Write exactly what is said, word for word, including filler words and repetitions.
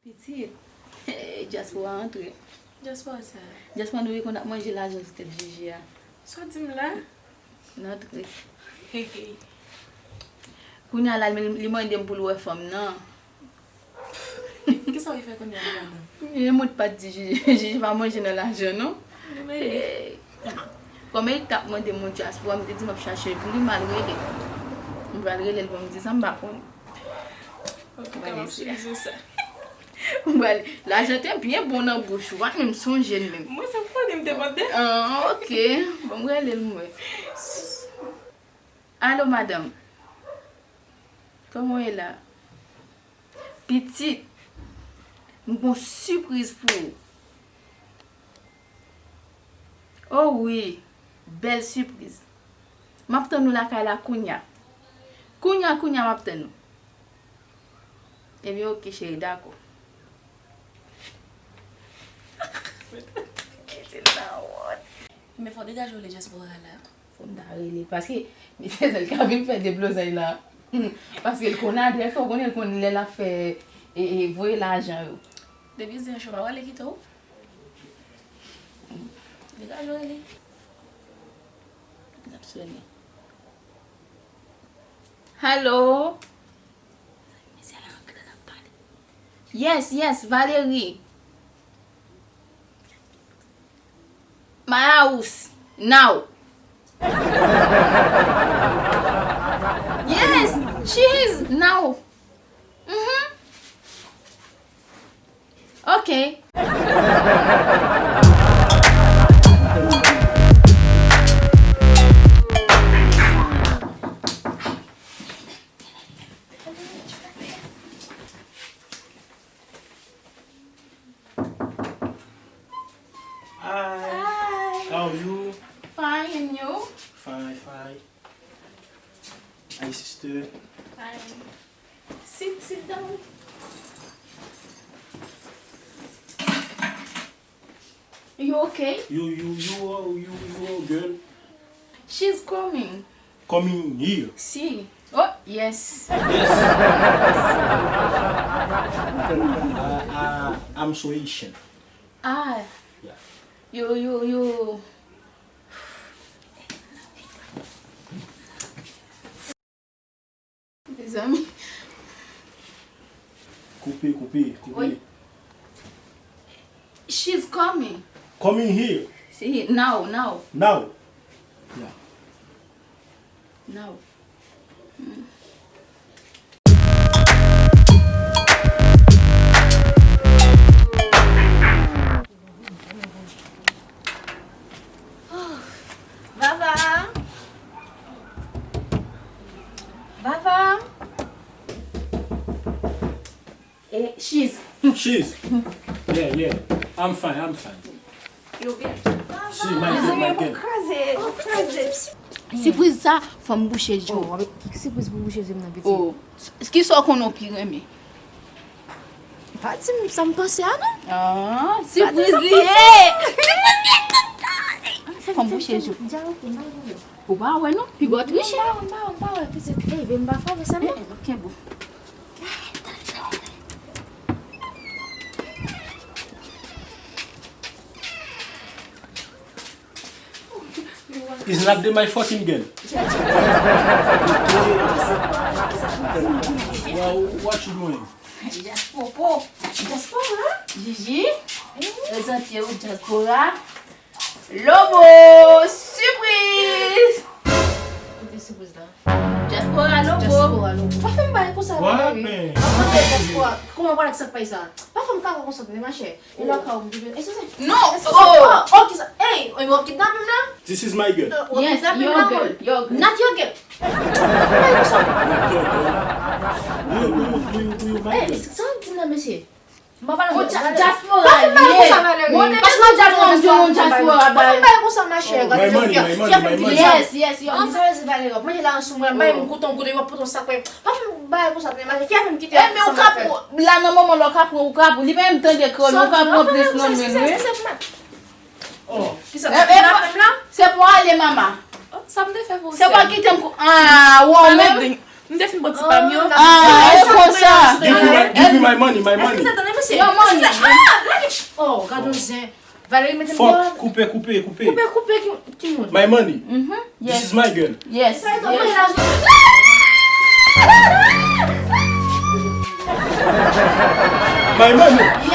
Pitit, dyaspora antre. Dyaspora sa. Dyaspora nou rekonn ap manje lajan sou tèt Jiji a. Sa w di m la? N antre. Kounye a la, li, li mande m pou l wè fanm nan. Kisa w fè kounye a la, madanm? Kounye a, mwen pa t di Jiji, Jiji pa manje nan lajan, non. Kòm li t ap mande m yon dyaspora, m te di m ap chache pou li, m al rele. M pral rele l pou m di sa, m pa konn. Ok, m ap swiv sa. Mwen, lajan te byen bon nan bouch ou, pa t menm sonje l menm. Mwen, sa m konnen m te mande. Ah, ok. Bon, m rele l mwen. Alo, madanm. Kòman w ye la? Pitit, m gon sipriz pou ou. Oh wi, bèl sipriz. M ap tann ou lakay la kounya. Kounya, kounya, m ap tann ou. Ebyen, oke, cheri, dakò. Kite la wòt. Men fò w degaje w rele dyaspora la. Fò m ta rele, paske mesye sa l ka vin fè deblozay la. Paske l konn adrès ou, konnen l konn lè l ap fè, e, e, voye lajan yo. Depi zen cho pa prale kite w. Degaje w rele. L ap sonnen. Hello? Mesye a antre, l ap pale. Yes, yes, Valerie. My house, now. Yes, she is now. Mm-hmm. Ok. Hi. Hi. How are you? Fine, and you? Fine, fine. Hi, sister. Fine. Sit, sit down. You okay? You, you, you, uh, you, you, uh, girl. She's coming. Coming here. Si. Oh, yes. Yes. Uh, uh, I'm so Haitian. Ah. Yeah. Yo, yo, yo. Mezanmi. Koupe, koupe, koupe. Oi. She's coming. Coming here. See, now, now. Now. Yeah. Now. Mm. Vava! Vava! Eh, she's. She's. Yeah, yeah. I'm fine, I'm fine. You okay? See, my girl, my girl. Sipriz sa, fò m bouche je w. Oh, sipriz pou bouche je m nan, pitit. Oh, s-, kisa w konnen w pi renmen? Pa di m sa m panse a, non. Ah, sipriz li ye. Fò m bouche je w. Ou pa wè, non? Piga w triche. M pa wè, m pa wè, m pa wè, pitit. Ey, vin m pa frape sèlman. Eh, eh, ok, bon. Is not the my fucking girl. What, what you doing? Just popo. Diaspora? Jiji. Prezante w diaspora. Lobo, sipriz! Kote sipriz la? Diaspora, Lobo. Diaspora, Lobo. Pa fè m bagay konsa, Lobo. What, man? Pa fè m bagay diaspora. Kòman w pale ak sa k pa sa? Pa fè m kaka konsa, tande, machè. E la ka w, eskize. Non, oh, oh, kisa? Ey, w ap kidnape m la? This is my girl. Yes, your girl, your girl. Not your girl. Pa fè m bagay konsa. Not your girl. You, you, you, you, my girl. Ey, sa w di m la, mesye? Mwen pa nan dyaspora li ye. Montre m diaspora, m di w diaspora bay. Mwen pa nan dyaspora, machè. Gade fi a, fi a fè m pile jan. Yes, yes, yo. Sa vle di Valerie, manje la ansou mwen, mwen m goute yon goute, mwen pote yon sak mwen. Pa fè m bagay konsa, machè. Fi a fè m kite. Eh, men ou ka pran, la nan moman la ou ka pran, ou ka pran. Li pa menm tande krèl, ou ka pran plis nan men l, wi. Oh. Kisa? Eh, eh, se pou ale, mama. Oh, sa m te fè pou ou, sè m? Se pa kite m kou-, ah, ou menm. M te fin bwè ti pa m yo. Ah, e konsa. Give me my, give me my money, my money. Yo, money. Oh, gad yon zen. Valerie mete m dehors. Fuck, koupe, koupe, koupe. Koupe, koupe, ki, ki moun? My money. Mhm. This Yes. Is my girl. Yes. Sa e tonbe la. My money.